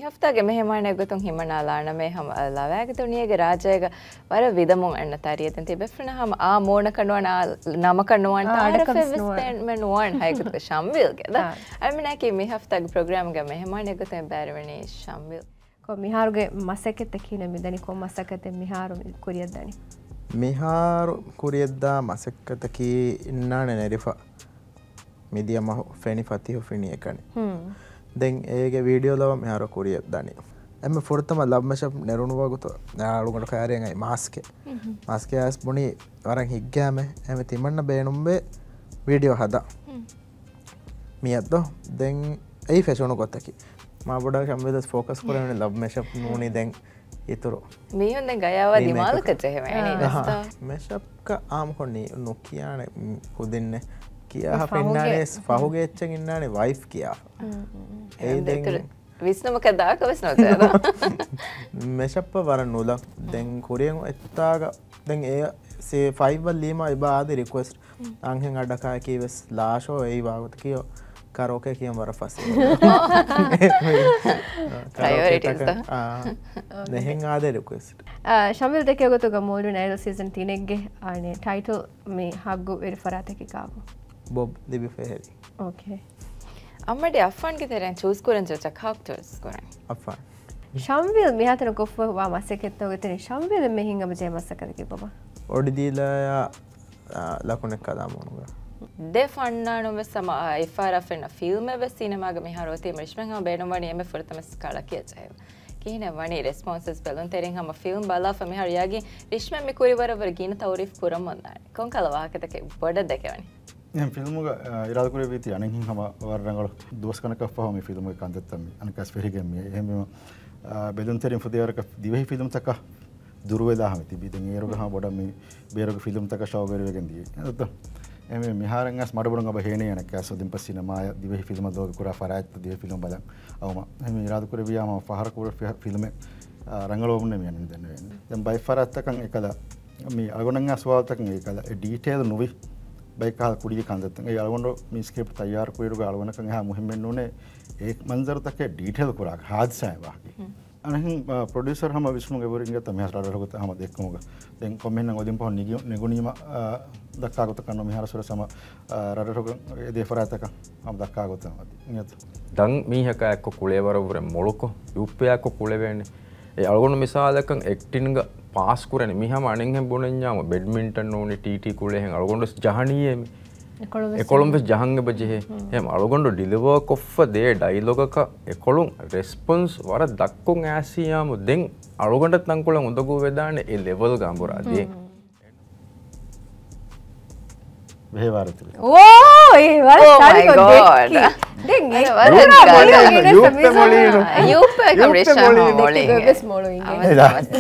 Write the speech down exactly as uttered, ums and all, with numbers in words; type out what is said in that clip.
ހަފްތާގެ މެހެމާނެއް ގޮތުން ހިމަނާލާނަމޭ ހަމަ ލަވައިގެ ދުނިޔޭގެ ރާއްޖޭގަ ވަރަށް ވިދަމުން އަންނަ ތާރީއެއް ތިބެފުނަ ހަމަ އާ މޫނަކަށް ނުވާނެ، އާ ނަމަކަށް ނުވާނެ، އާ، ތައާރަފެއް ވެސް ދެންމެ ނުވާނެ ހައިގޮތުގަ ޝަމްވީލްގެ ދާ. އާ. އަޅަމެނާއަކީ މި ހަފްތާގެ ޕްރޮގްރާމްގަ މެހެމާނެއް ގޮތުން ބައިވެރިވަނީ ޝަމްވީލް. ކޮ މިހާރުގެ މަސައްކަތްތައް ކިހިނެއް މި ދަނީ؟ ކޮން މަސައްކަތެއް މިހާރު މި ކުރިއަށް ދަނީ؟ މިހާރު ކުރިއަށްދާ މަސައްކަތަކީ އިންނާނެ ނެރިފަ. މިދިޔަ މަހު ފެނި ފަތިހު ފިނި އެކަނި. ހުން. ދެން އޭގެ ވީޑިއޯ ލަވަ މިހާރު ކުރިއަށް ދަނީ. އެންމެ ފުރަތަމަ ލަވް މެޝަޕް ނެރުނު ވަގުތު އަޅުގަނޑު ކައިރިއަށް އައި މާސްކެއް. މާސްކެއް އައިސް ބުނީ ވަރަށް ހިތްގައިމޭ. އެމެ ތިމަންނަ ބޭނުންވޭ ވީޑިއޯ ހަދާ. ހުން. މިއަށްދޯ ދެން އެއީ ފެށުނު ގޮތަކީ. މާ ބޮޑަށް ޝަމްވީލް ވެސް ފޯކަސް ކުރެވެނީ ލަވް މެޝަޕް ނޫނީ ދެން އިތުރު މީހުން ދެން ގަޔާވާ ރީމޭކް ދިމާލަކަށް ޖެހެވޭނީ. އާ. ވެސްތޯ. މެޝަޕްކަ އާމްކޮށް ނުކިޔާނެ ކުދިންނެއް. ކިޔާ މި ހަފިންނާނެ ފަހުގެ. ފަހުގެ އެއްޗެއް އިންނާނެ ވައިފް ކިޔާ. އެއީ ދެން ދެން އިތުރު ވިސްނުމަކަށް ދާކަށް ވެސް ނުޖެހޭ. މެޝަޕް ވަރަށް ނުލަ. ދެން ކުރިއަށް އެއްތާގަ ދެން އެ ސޭ ފައިވް ވަ ލީމާ އިބާ އާދެ ރިކުއެސްޓް. އަންހެން އަޑަކާއެކީ ވެސް ލާޝޯ އެއީ ވާގޮތަކީ ކަރޯކޭ ކިޔަން ވަރަށް ފަސޭހަ. ޕްރަޔޮރިޓީސް ކަރޯކޭތަކަށް، ދޯ؟ އާ، އޯކޭ. އެހެން އާދެ ރިކުއެސްޓް. އާ، ޝަމްވިލް ދެކޭ ގޮތުގަ މޯލްޑިވް އައިޑަލް ސީޒަން ތިނެއްގެ އާނެ ޓައިޓަލް މި ހައްގުވެރި ފަރާތަކީ ކާކު؟ ބޮބް ދިބިފަހެރި. އައްމަޑި އައްފާންގެ ތެރެއިން ޗޫސް ކުރަން ޖެހިއްޖެ ކާކްޓަރސް ކުރަން. އައްފާން. ޝަމްވިލް މިހާތަނަށް ކޮށްފަ ވާ މަސައްކަތްތަކުގެ ތެރެއިން ޝަމްވިލް އެންމެ ހިތްހަމަޖެހޭ މަސައްކަތަކީ ކޮބާ؟ އޮޑިދީލާޔާ، އާ، ލަކުނެއް ކަލާ މޫނުގަ. ދެ ފަންނާނުން ވެސް ހަމަ އެއްފަހަރާ ފެންނަ ފިލްމެއް ވެސް ސިނެމާގަ މިހާރު އޮތީމަ ރިޝްމެން ހަމަ ބޭނުންވަނީ އެންމެ ފުރަތަމަ ވެސް ކަޅަކިއަށް ޖެހެވުން. ކިހިނެއް ވަނީ ރެސްޕޮންސަސް ބެލުންތެރިން ހަމަ ފިލްމް ބަލާފަ މިހާރު ޔަގީން ރިޝްމެން މި ކުރި ވަރަށް ވަރަށް ގިނަ ތައުރީފް ކުރަމުން ދާނެ. ކޮންކަލަ ވާހަކަތަކެއް ބޮޑަށް ދެކެވަނީ؟ އެހެން ފިލްމުގަ، އާ، އިރާދަކުރެއްވީތީ އަނެއްހެން ހަމަ ވަރަށް ރަނގަޅު ދުވަސް ގަނޑަކަށްފަހު މި ފިލްމުގެ ކަންތައްތައް މި އަނެއްކާސް ފެށިގެން މި. އެހެންވީމަ، އާ، ބެލުންތެރިން ފުދޭވަރަކަށް ދިވެހި ފިލްމުތަކަށް ދުރުވެލާ ހަމަ ތިބީ. ދެން އޭރުގަ ހަމަ ބޮޑަށް މި ބޭރުގެ ފިލްމުތަކަށް ޝައުގުވެރިވެގެން ދިޔަ. އެ މި، މިހާރަށް އައިސް މަޑުބުޑުން އަބަ ހޭނޭ އަނެއްކާސް އަދިން ފަސް ސިނަމާޔަށް ދިވެހި ފިލްމަށް ލޯބި ކުރާ ފަރާތްތައް ދިވެހި ފިލްމު ބަލަން. އަވަމަ އެ މި އިރާދަކުރެއްވިޔާ ހަމަ ފަހަރަކު ފި-، ފިލްމެއް، އާ، ރަނގަޅުވަމުން މި އަންނަނީ ދެންނެވެނީ. ދެން ބައެއް ފަރާތްތަކަށް އެކަލަ މި އަޅުގަނޑަށް ސުވާލުތަކަށް އެކަލަ އެ ޑީޓެއިލް ނުވި ބައެއް ކަހަލަ ކުރިޔަށް ކަންތައްތައް. އެ އަޅުގަނޑު މި ސްކްރިޕްޓް ތައްޔާރު ކުރިއިރުގަ އަޅުގަނޑަކަށް އެހާ މުހިއްމެއް ނޫނޭ އެ މަންޒަރުތަކެއް ޑީޓެއިލް ކުރާ ހާދިސާއެއް ވާހަކަ. އަނެއްހެން، އާ، ޕްރޮޑިއުސަރ ހަމަ ވިސްނުން އެބަހުރި އިނގޭތަ މިހާރު ރަށްރަށުގަ ހަމަ ދެއްކުމުގަ. ދެން ކޮންމެހެން އޮދިން ފަހު ނިގި-، ނިގުނީމަ، އާ، ދައްކާ ގޮތަކަށް ނޫން މިހާރު ސުރެސް ހަމަ، އާ، ރަށްރަށުގަ އެ ދެ ފަރާތަކަށް ހަމަ ދައްކާ ގޮތަށް އަދި އިނގޭތަ. ދަން މީހަކާ އެއްކޮށް ކުޅޭވަރަށްވުރެ މޮޅުކޮށް، ޔޫއްޕެއާ އެއްކޮށް ކުޅެވޭނެ. އެ އަޅުގަނޑު މިސާލަކަށް އެކްޓިންގ ޕާސް ކުރަނީ މި ހަމަ އަނެއްހެން ބުނަންޏާމު ބެޑްމިންޓަން ނޫނީ ޓީޓީ ކުޅޭހެން އަޅުގަނޑު ވެސް ޖަހަނީއޭ މި. އެކޮޅުން ވެސް އެކޮޅުން ވެސް ޖަހަން އެބަ ޖެހޭ. ހުން. އެހެން އަޅުގަނޑު ޑިލިވާ ކޮށްފަ ދޭ ޑައިލޮގަކަށް އެކޮޅުން ރެސްޕޮންސް ވަރަށް ދަށްކޮށް އައިސިޔާމު ދެން އަޅުގަނޑަށް ތަންކޮޅެއް އުނދަގޫ ވެދާނެ އެ ލެވެލްގަ އަނބުރާ ދިޔަ. ހުން. ބެހޭ ވާރުތި. އޯ، އޭ ވަރަށް Oh my ސަޅިކޮށް God. ދެއްކި. ދެން އޭ އަދަ ވަރަށް ވަރަށް ގާތް. މޮޅީނު، ޔޫއްޕެ މޮޅީނު. ޔޫއްޕެ އެކަމް ޔޫއްޕެ ރިޝްމާ މޮޅީނު. މޮޅީ. ވެސް މޮޅު އިނގޭ. އަވަސް، އަވަސް.